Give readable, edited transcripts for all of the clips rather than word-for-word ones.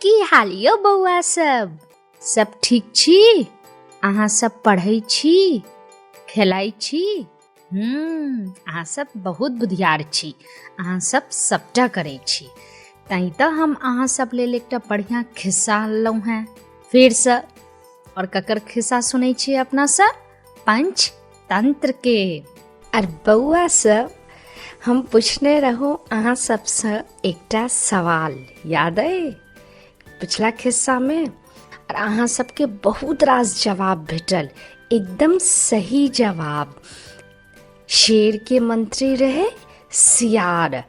की हाल यौ बौआ सब? सब ठीक छी? अहाँ सब पढ़ै छी, खेलाइ छी? अहाँ सब बहुत बुधियार छी, अहाँ सब सबटा करै छी। तैँ तऽ हम अहाँ सब लेल एकटा बढ़िआँ खिस्सा अनलहुँ हेँ फेरसँ। आओर ककर खिस्सा सुनै छियै अपना सब? पंचतंत्र के। आर बौआ सब, हम पूछने रहूँ अहाँ सबसँ एकटा सवाल, याद अइ पिछला खिस्सामे? और अहाँ सबके बहुत रास जवाब भेटल, एकदम सही जवाब। शेर के मंत्री रहे सियार।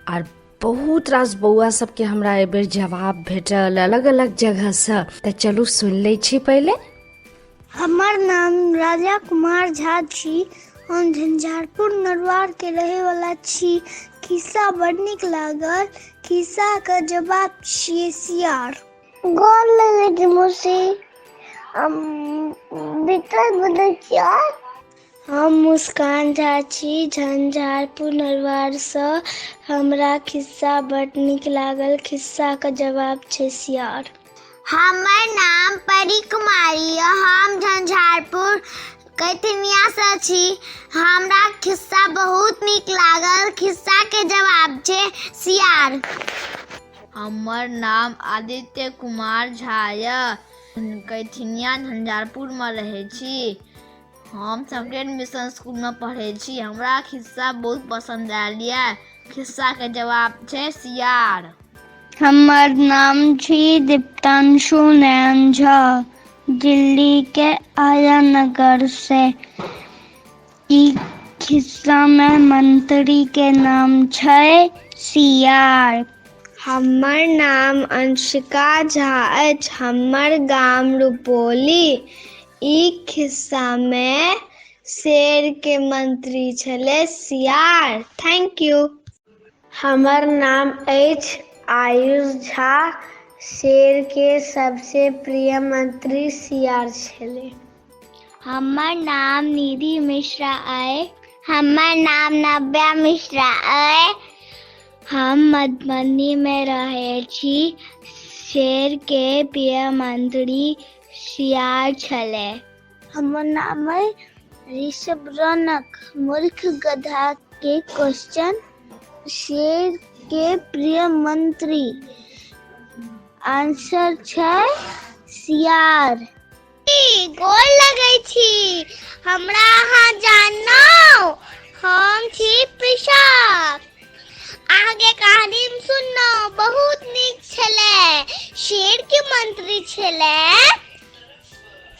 और बहुत रास बौआ सबके हमरा एहिबेर जवाब भेटल अलग अलग जगहसँ। तऽ चलू सुनि लै छी पहिले। हमर नाम राजा कुमार झा छी, हम झंझारपुर नरवार के रहे वाला छी। खिस्सा बड़ नीक लागल, खिस्सा के जवाब छियै सियार। गोर लगै छी मौसी, हम बीतल बजै छियै। हम मुस्कान झा छी, झंझारपुर नरवारसँ। हमरा खिस्सा बड नीक लागल, खिस्साके जवाब छै सियार। हमर नाम परी कुमारी यऽ, हम झंझारपुर कैथनियासँ छी। हमरा खिस्सा बहुत नीक लागल, खिस्साके जवाब छै सियार। हमर नाम आदित्य कुमार झा यऽ, कैथिनिया झंझारपुरमे रहै छी। हम सेकेंड मिशन स्कूलमे पढ़ै छी। हमरा खिस्सा बहुत पसन्द आयल यऽ, खिस्साके जवाब छै सियार। हमर नाम छी दीप्तांशु नयन झा, दिल्ली के आया नगर से। ई खिस्सा में मंत्री के नाम छै सियार। हमर नाम अंशिका झा अछि, हमर गाम रुपौली। ई खिस्सा में शेर के मंत्री छलै सियार। Thank you. हमर नाम अछि आयुष झा, शेर के सबसे प्रिय मंत्री सियार छलै। हमर नाम निधि मिश्रा अइ। हमर नाम नव्या मिश्रा अइ। हम मधुबनी में रहै छी। शेर के प्रिय मंत्री सियार छलै। हमर नाम अइ ऋषभ रौनक। मूर्ख गधा के क्वेश्चन, शेर के प्रिय मंत्री, आंसर छै सियार। गोर लगै छी, हमरा अहाँ जानौ? हम छी प्रिशा। अहाँके कहानी हम सुनलहुँ, बहुत नीक छलै। शेर के मंत्री छलै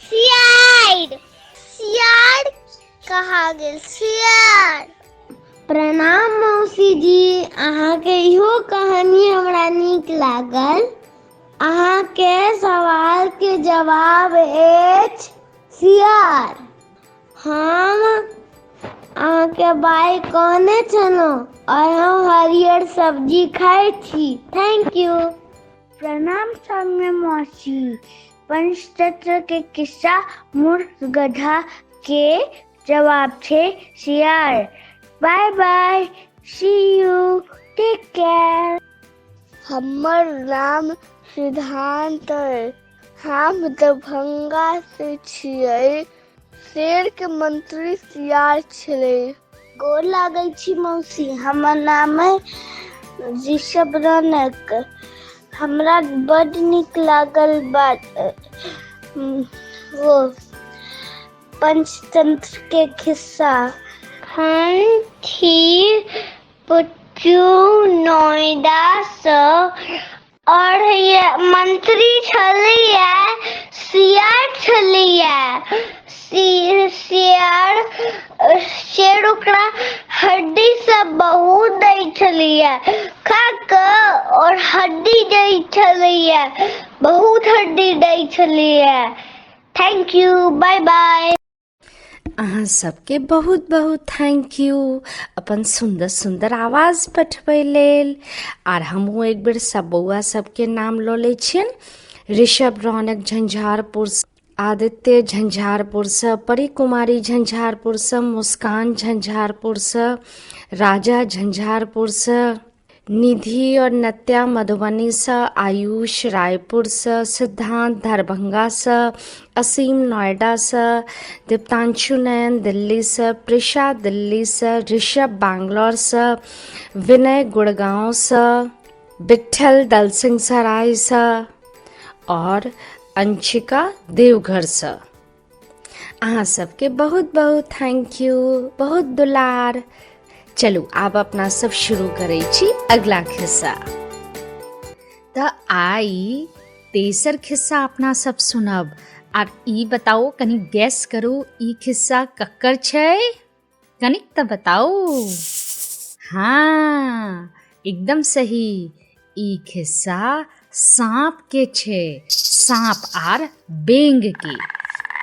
सियार। सियार कहा गेल सियार। प्रणाम मौसी जी, अहाँके इहो कहानी हमरा नीक लागल। अहाँके सवालके जवाब अछि सियार। हम अहाँके बाइ कहने छलहुँ और हम हरियर सब्जी खाइ छी। Thank you. प्रणाम सौम्य मौसी, पंचतंत्र के किस्सा मूर्ख गधा के जवाब छै सियार। Bye bye, see you, take care. हमर नाम सिद्धांत अइ, हम दरभंगा से छियै। शेर के मंत्री सियार छलै। गोर लागै छी मौसी, हमर नाम अइ ऋषभ रौनक। हमरा बड नीक लागल बात वो पंचतंत्र के खिस्सा। हम छी पुच्चू नोएडासँ और ये मंत्री छलैया सियार छलैया। सियार शेर ओकरा हड्डी सब बहुत दै छलैया खा कऽ, और हड्डी दै छलैया, बहुत हड्डी दै छलैया। Thank you, bye bye. अहाँ सबके बहुत बहुत thank U अपन सुन्दर सुन्दर आवाज पठबै लेल। आर हमहूँ एक बेर सब बौआ सबके नाम लऽ लै छियनि। ऋषभ रौनक झंझारपुर, आदित्य झंझारपुरसँ, परी कुमारी झंझारपुरसँ, मुस्कान झंझारपुरसँ, राजा झंझारपुरसँ, निधि और नत्या मधुबनीसँ, आयुष रायपुरसँ, सिद्धांत दरभंगासँ, असीम नोएडासँ, दीप्तांशु नयन दिल्लीसँ, प्रिशा दिल्लीसँ, ऋषभ बैंगलोरसँ, विनय गुड़गांवसँ, विठ्ठल दलसिंह सरायसँ और अंशिका देवघरसँ। अहाँ सबके बहुत बहुत thank you, बहुत दुलार। चलू आब अपना सब शुरू करै छी अगला खिस्सा। तऽ आइ तेसर खिस्सा अपना सब सुनब। आर ई बताउ, कनि गैस करू, ई खिस्सा ककर छै? कनिक तऽ बताउ। हाँ, एकदम सही, ई खिस्सा साँप के छै, साँप आर बेंग के।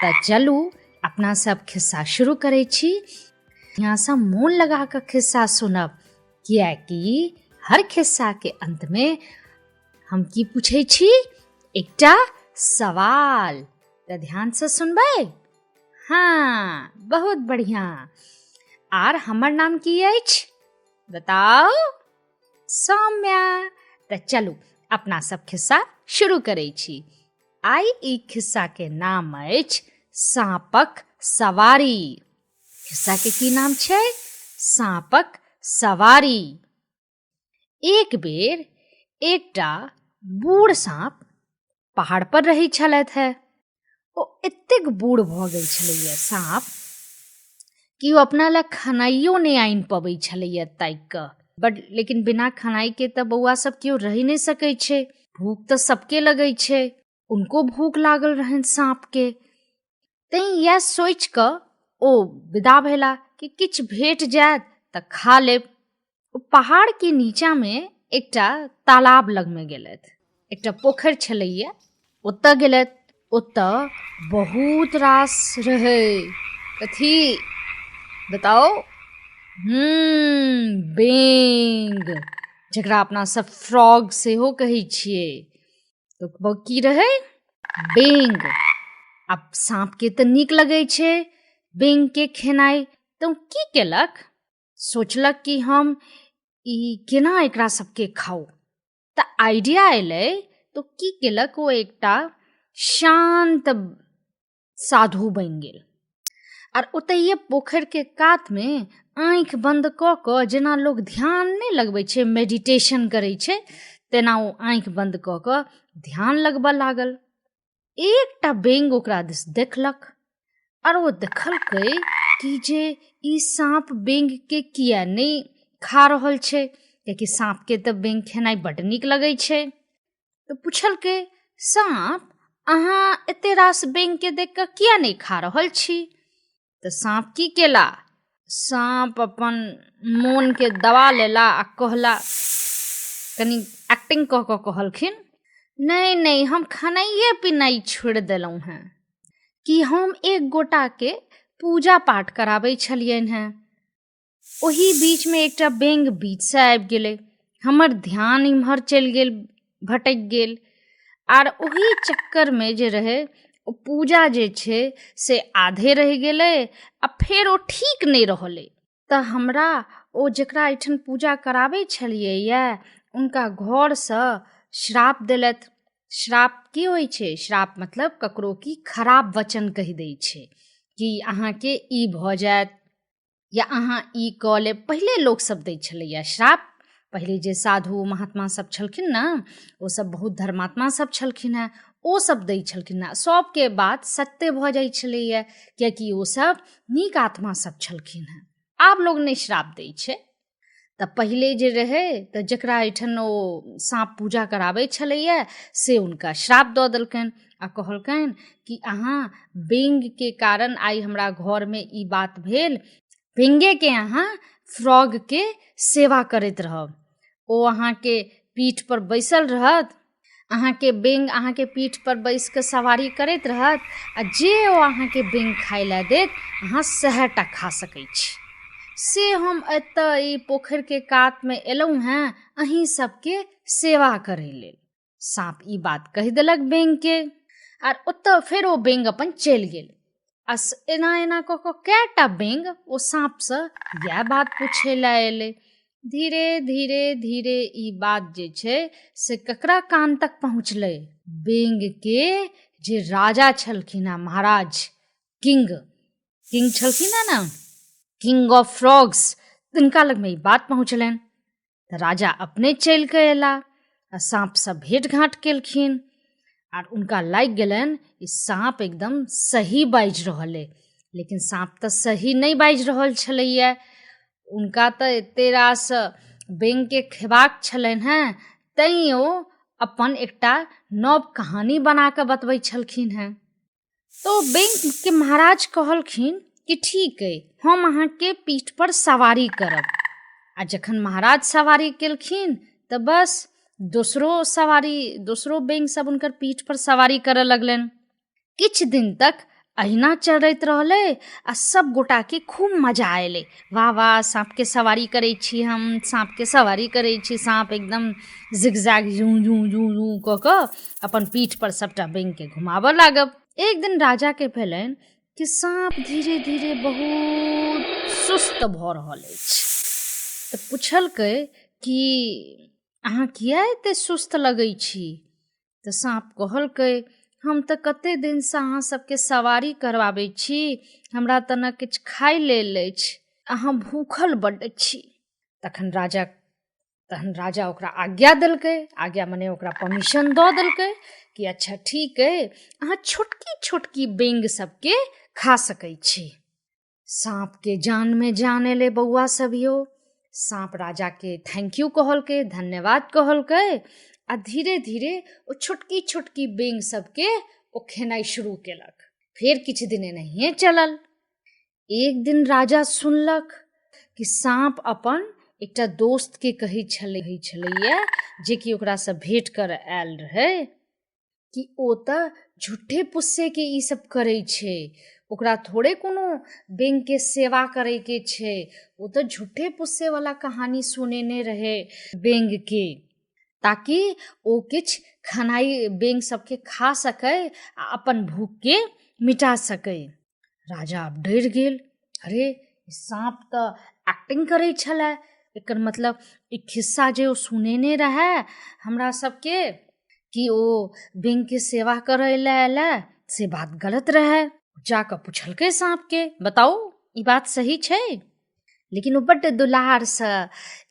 तऽ चलू अपना सब खिस्सा शुरू करै छी। यहाँ मोन लगा कऽ खिस्सा सुनब, किएकि हर खिस्सा के अंत में हम की पूछै छी? एकटा सवाल। तऽ ध्यान से सुनबै। हाँ, बहुत बढ़िया। आर हमर नाम की अछि बताउ? सौम्या। तऽ चलू अपना सब खिस्सा शुरू करै छी। आइ ई खिस्सा के नाम अछि साँपक सवारी। खिस्सा के की नाम छै? साँपक सवारी। एक बेर एकटा बूढ़ साँप पहाड़ पर रहै छलथि है। ओ एतेक बूढ़ भऽ गेल छलैया साँप कि ओ अपना लए खेनाइयो नहि आनि पबै छलैया ताकि कऽ बट। लेकिन बिना खेनाइके तऽ बौआ सब केओ रहि नहि सकै छै, भूख तऽ सबके लगै छै। उनको भूख लागल रहनि साँपके, तैँ इएह सोचि कऽ ओ विदा भेला कि किछु भेट जायत तऽ खा लेब। ओ पहाड़के नीचाँमे एकटा तालाब लगमे गेलथि, एकटा पोखरि छलैया, ओतऽ गेलथि। ओतऽ बहुत रास रहै कथी बताउ? बेंग, जकरा अपना सब फ्रॉग सेहो कहै छियै। तऽ की रहै? बेंग। आब साँपके तऽ नीक लगै छै बेंगके खेनाइ, तऽ ओ की केलक? सोचलक कि हम ई केना एकरा सबके खाउ। तऽ आइडिया एलै, तऽ की केलक? ओ एकटा शान्त साधु बनि गेल आर ओतहिए पोखरिके कातमे आँखि बन्द कऽ कऽ, जेना लोक ध्यान नहि लगबै छै, मेडिटेशन करै छै, तेना ओ आँखि बन्द कऽ कऽ ध्यान लगबऽ लागल। एकटा बेंग ओकरा दिस देखलक आर ओ देखलकै कि जे ई साँप बेंगके किया नहि खा रहल छै, कियाकि साँपके तऽ बेंग खेनाइ बड्ड नीक लगै छै। तऽ पुछलकै, साँप, अहाँ एते रास बेंगके देख कऽ किया नहि खा रहल छी? तऽ साँप की केला? साँप अपन मोनके दबा लेला आ कहला, कनि एक्टिंग कऽ कऽ कहलखिन, नहि नहि, हम खेनाइए पिनाइ छोड़ि देलहुँ हेँ कि हम एक गोटाके पूजा पाठ कराबै छलियनि हेँ, ओही बीचमे एकटा बेंग बीचसँ आबि गेलै, हमर ध्यान इम्हर चलि गेल, भटकि गेल, आर ओही चक्करमे जे रहै ओ पूजा जे छै से आधे रहि गेलै आ फेर ओ ठीक नहि रहलै। तऽ हमरा ओ जकरा एहिठाम पूजा कराबै छलियैए हुनका घरसँ श्राप देलथि। श्राप की होइ छै? श्राप मतलब ककरो की खराब वचन कहि दै छै कि अहाँके ई भऽ जायत या अहाँ ई कऽ लेब। पहिले लोकसभ दै छलैए श्राप। पहिले जे साधु महात्मा सब छलखिन ने, ओसभ बहुत धर्मात्मा सब छलखिन हेँ, ओसभ दै छलखिन हेँ, सभके बात सत्य भऽ जाइ छलैए, किएकि ओसभ नीक आत्मा सब छलखिन हेँ। आब लोक नहि श्राप दै छै। तऽ पहिले जे रहै तऽ जकरा एहिठाम ओ साँप पूजा कराबै छलैए से हुनका श्राप दऽ देलकनि आ कहलकनि कि अहाँ बेंगके कारण आइ हमरा घरमे ई बात भेल, बेंगेके अहाँ फ्रॉगके सेवा करैत रहब, ओ अहाँके पीठपर बैसल रहत, अहाँके बेंग अहाँके पीठपर बैस कऽ सवारी करैत रहत आ जे ओ अहाँके बेंग खाय लए देत अहाँ सएह टा खा सकै छी। से हम एतऽ ई पोखरिके कातमे एलहुँ हेँ अहीं सबके सेवा करै लेल। साँप ई बात कहि देलक बेंगके आर ओतऽ फेर ओ बेंग अपन चलि गेल। आ एना एना कऽ कऽ कएटा बेंग ओ साँपसँ इएह बात पूछै लए एलै। धीरे धीरे धीरे ई बात जे छै से ककरा कान तक पहुँचलै? बेंग के जे राजा छलखिन हेँ, महाराज, किंग, किंग छलखिन हेँ ने, किंग ऑफ फ्रॉग्स, तिनका लगमे ई बात पहुँचलनि। तऽ राजा अपने चलि कऽ अयला आ साँपसँ भेँट घाँट केलखिन आर हुनका लागि गेलनि ई साँप एकदम सही बाजि रहल अइ। लेकिन साँप तऽ सही नहि बाजि रहल छलैए, हुनका तऽ एते रास बेंगके खेबाक छलनि हेँ, तैँ ओ अपन एकटा नव कहानी बना कऽ बतबै छलखिन हेँ। तऽ ओ बेंगके महाराज कहलखिन कि ठीक अइ, हम अहाँके पीठपर सवारी करब। आ जखन महाराज सवारी केलखिन तऽ बस दोसरो सवारी, दोसरो बेंग सब हुनकर पीठपर सवारी करऽ लगलनि। किछु दिन तक अहिना चलैत रहलै आ सब गोटाके खूब मजा अयलै। वाह वाह, साँपके सवारी करै छी हम, साँपके सवारी करै छी। साँप एकदम जिगजैग जूँ जूँ जूँ जूँ कऽ कऽ अपन पीठपर सबटा बेंगके घुमाबऽ लागब। एक दिन राजाके भेलनि कि साँप धीरे धीरे बहुत सुस्त भऽ रहल अछि। तऽ पुछलकै कि अहाँ किया एते सुस्त लगै छी? तऽ साँप कहलकै, हम तऽ कते दिनसँ अहाँ सबके सवारी करबाबै छी, हमरा तऽ ने किछु खाइ लेल अछि, अहाँ भूखल बड्ड छी। तखन राजा ओकरा आज्ञा देलकै, आज्ञा मने ओकरा परमिशन दऽ देलकै कि अच्छा ठीक अइ, अहाँ छोटकी छोटकी बेंग सबके खा सकै छी। साँपके जानमे जान एलै बौआ सब यौ। साँप राजाके thank you कहलकै, धन्यवाद कहलकै आ धीरे धीरे ओ छोटकी छोटकी बेंग सबके ओ खेनाइ शुरू केलक। फेर किछु दिन एनाहिए चलल। एक दिन राजा सुनलक कि साँप अपन एकटा दोस्तके कहै छलैए जेकि ओकरासँ भेँट करऽ आयल रहै कि ओ तऽ झूठे पुस्सेके ई सब करै छै, ओकरा थोड़े कोनो बेंगके सेवा करैके छै, ओ तऽ झूठे पुस्सेवला कहानी सुनेने रहै बेंगके ताकि ओ किछु खेनाइ बेंग सबके खा सकै आ अपन भूखके मिटा सकै। राजा आब डरि गेल, अरे साँप तऽ एक्टिंग करै छलै, एकर मतलब ई खिस्सा जे ओ सुनेने रहै हमरा सबके कि ओ बेंगके सेवा करै लए आयल से बात गलत रहै। जा कऽ पुछलकै साँपके, बताउ ई बात सही छै? लेकिन ओ बड्ड दुलारसँ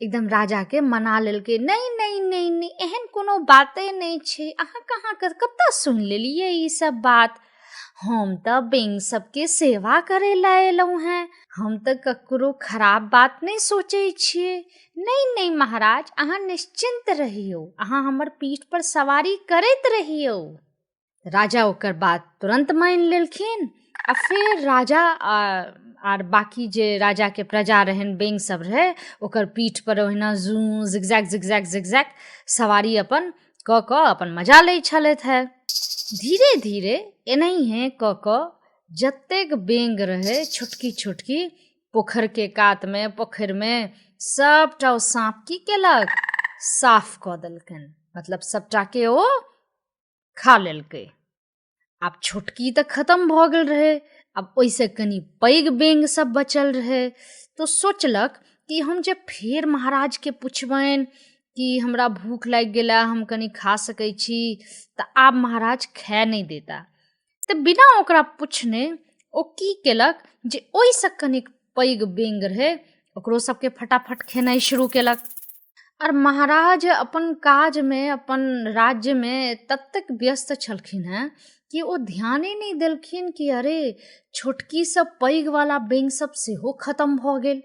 एकदम राजाके मना लेलकै, नहि नहि नहि नहि, एहन कोनो बाते नहि छै, अहाँ कहाँ कतऽ सुनि लेलियै ई सब बात? हम तऽ बेंग सबके सेवा करै लए एलहुँ हेँ, हम तऽ ककरो खराब बात नहि सोचै छियै। नहि नहि महाराज, अहाँ निश्चिन्त रहियौ, अहाँ हमर पीठपर सवारी करैत रहियौ। राजा ओकर बात तुरन्त मानि लेलखिन आ फेर राजा आर बाकी जे राजाके प्रजा रहनि, बेंग सब रहै, ओकर पीठ पर ओहिना जू जिगजैग जिगजैग जिगजैग सवारी अपन कऽ कऽ अपन मजा लै छलथि हेँ। धीरे धीरे एनाहिए कऽ कऽ जतेक बेंग रहै छोटकी छोटकी पोखरिके कातमे, पोखरिमे, सबटा ओ साँप की केलक? साफ कऽ देलकनि, मतलब सबटाके ओ खा लेलकै। आब छोटकी तऽ खतम भऽ गेल रहै, आब ओहिसँ कनि पैघ बेंग सब बचल रहै। तऽ सोचलक कि हम जे फेर महाराजके पुछबनि कि हमरा भूख लागि गेला, हम कनि खा सकै छी, तऽ आब महाराज खाय नहि देता। तऽ बिना ओकरा पुछने ओ की केलक जे ओहिसँ कनिक पैघ बेंग रहै ओकरो सबके फटाफट खेनाइ शुरू केलक। आर महाराज अपन काजमे, अपन राज्यमे ततेक व्यस्त छलखिन हेँ कि ओ ध्याने नहि देलखिन कि अरे छोटकीसँ पैघवला बेंग सब सेहो खतम भऽ गेल,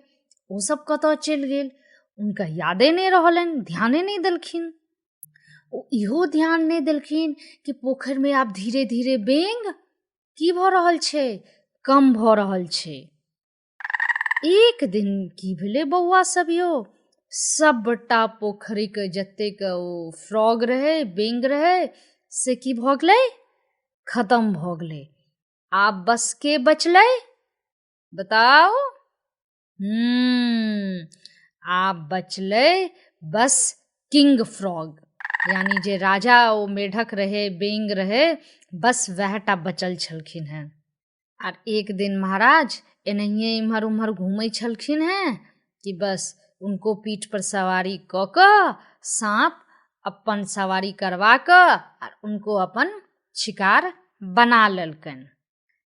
ओसब कतऽ चलि गेल? हुनका यादे नहि रहलनि, ध्याने नहि देलखिन। ओ इहो ध्यान नहि देलखिन कि पोखरिमे आब धीरे धीरे बेंग की भऽ रहल छै? कम भऽ रहल छै। एक दिन की भेलै बौआ सब यौ, सबटा पोखरिके जतेक ओ फ्रॉग रहै, बेंग रहै, से की भऽ गेलै? खतम भऽ गेलै। आब बस के बचलै? बताउ। आब बचलै बस किंग फ्रॉग, यानी जे राजा ओ मेढक रहै, बेंग रहै, बस वएह टा बचल छलखिन हेँ। आर एक दिन महाराज एनाहिए इम्हर उम्हर घूमै छलखिन हेँ कि बस उनको पीठपर सवारी कऽ कऽ साँप अपन सवारी करवा कऽ आर उनको अपन शिकार बना लेलकनि।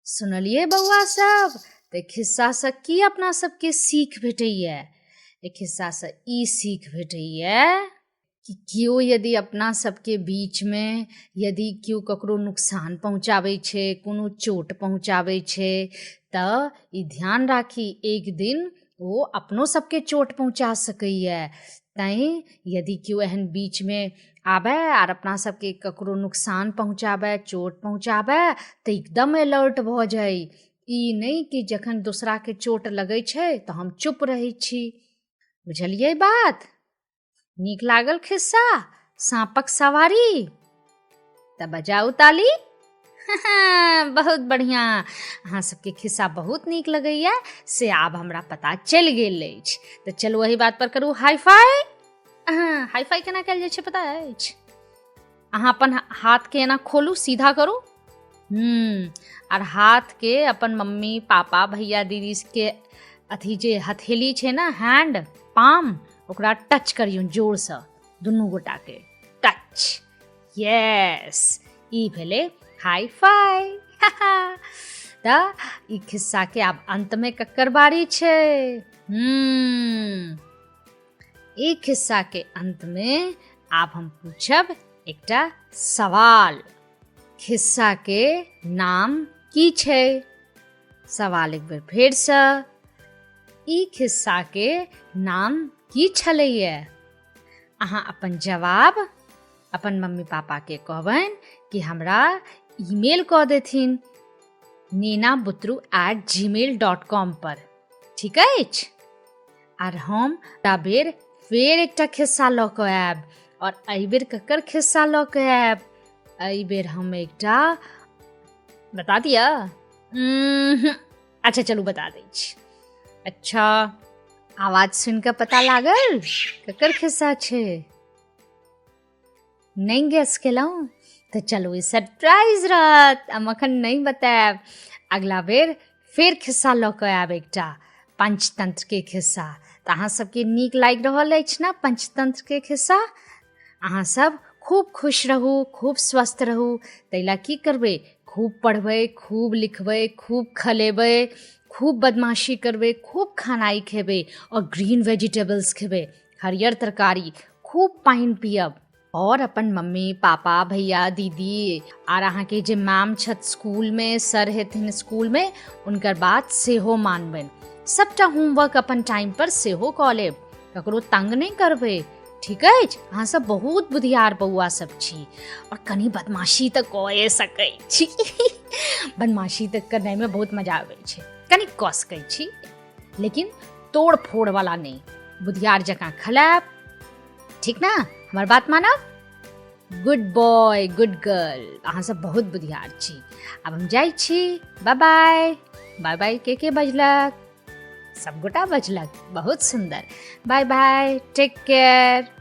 सुनलियै बौआ सब? तऽ खिस्सासँ की अपना सबके सीख भेटैए? एहि खिस्सासँ ई सीख भेटैए कि केओ यदि अपना सबके बीचमे यदि केओ ककरो नुकसान पहुँचाबै छै, कोनो चोट पहुँचाबै छै, तऽ ई ध्यान राखी एक दिन ओ अपनो सबके चोट पहुँचा सकैए। तैँ यदि केओ एहन बीचमे आबय आर अपना सबके ककरो नुकसान पहुँचाबै, चोट पहुँचाबै, तऽ एकदम अलर्ट भऽ जाइ। ई नहि कि जखन दोसराके चोट लगै छै तऽ हम चुप रहै छी। बुझलियै बात? नीक लागल खिस्सा साँपक सवारी? तऽ बजाउ ताली। बहुत बढ़िआँ, अहाँ सबके खिस्सा बहुत नीक लगैए से आब हमरा पता चलि गेल अछि। तऽ चलू एहि बात पर करू हाई फाई। हाई फाई केना कयल जाइ छै पता अछि? अहाँ अपन हाथके एना खोलू, सीधा करू, आर हाथके अपन मम्मी पापा भैया दीदी के अथी जे हथेली छै ने, हैंड पाम, ओकरा टच करियौ जोरसँ, दुनू गोटाके टच। यस, ई भेलै हाई फाई। तऽ ई खिस्साके आब अन्तमे ककर बारी छै? ई खिस्साके अन्तमे आब हम पूछब एकटा सवाल। खिस्साके नाम की छै? सवाल एक बेर फेरसँ, ई खिस्साके नाम की छलैए? अहाँ अपन जवाब अपन मम्मी पापाके कहबनि कि हमरा ईमेल कऽ देथिन nenabutru@gmail.com पर, ठीक अछि? आर हम बेर फेर एकटा खिस्सा लऽ कऽ आयब। आओर एहिबेर ककर खिस्सा लऽ कऽ आयब? एहिबेर हम एकटा बता दिअ। अच्छा चलू बता दै छी। अच्छा, आवाज सुनि कऽ पता लागल ककर खिस्सा छै? नहि गैस केलहुँ? तऽ चलू ई सरप्राइज रहत, हम एखन नहि बतायब। अगला बेर फेर खिस्सा लऽ कऽ आयब एकटा पंचतंत्रके खिस्सा। तऽ अहाँ सबके नीक लागि रहल अछि ने पंचतंत्रके खिस्सा? अहाँ सब खूब खुश रहू, खूब स्वस्थ रहू। ताहि लए की करबै? खूब पढ़बै, खूब लिखबै, खूब खलेबै, खूब बदमाशी करबै, खूब खानाइ खेबै आओर ग्रीन वेजिटेबल्स खेबै, हरियर तरकारी, खूब पानि पियब आओर अपन मम्मी पापा भैया दीदी आर अहाँके जे मैम छथि स्कूलमे, सर हेथिन स्कूलमे, हुनकर बात सेहो मानबनि। सबटा होमवर्क अपन टाइम पर सेहो कऽ लेब, ककरो तंग नहि करबै, ठीक अछि? अहाँ सब बहुत बुधियार बौआ सब छी आओर कनि बदमाशी तऽ कए सकै छी। बदमाशी तऽ करनाइमे बहुत मजा आबै छै, कनि कऽ सकै छी, लेकिन तोड़ फोड़ वाला नहि, बुधियार जकाँ खलायब, ठीक ना? हमर बात मानब? गुड बॉय, गुड गर्ल, अहाँ सब बहुत बुधियार छी। आब हम जाइ छी, बाय बाय। बाय बाय के के बजलक? सबगोटा बजलक, बहुत सुंदर। Bye bye, take care.